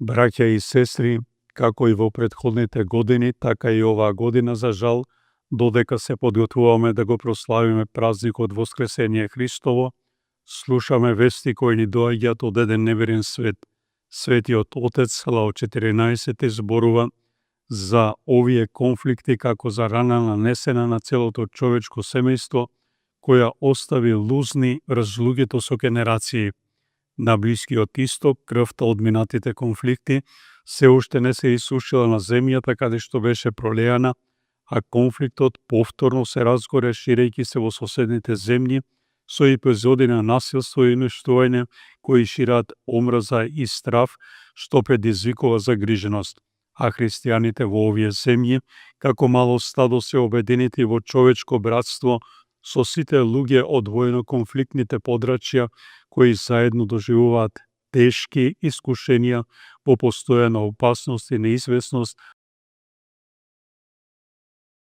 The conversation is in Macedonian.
Браќа и сестри, како и во претходните години, така и оваа година, за жал, додека се подготвуваме да го прославиме празникот Воскресение Христово, слушаме вести кои ни доаѓаат од еден неверен свет. Светиот Отец Лео 14 зборува за овие конфликти како за рана нанесена на целото човечко семејство, која остави лузни разлуѓето со генерации. На Блискиот Исток, крвта од минатите конфликти се уште не се исушила на земјата каде што беше пролеана, а конфликтот повторно се разгоре ширејќи се во соседните земји со епизоди на насилство и уништување кои шираат омраза и страв, што предизвикува загриженост. А христијаните во овие земји, како мало стадо, се обединети во човечко братство со сите луѓе од војно-конфликтните подрачја кои заедно доживуваат тешки искушенија во постојана опасност и неизвестност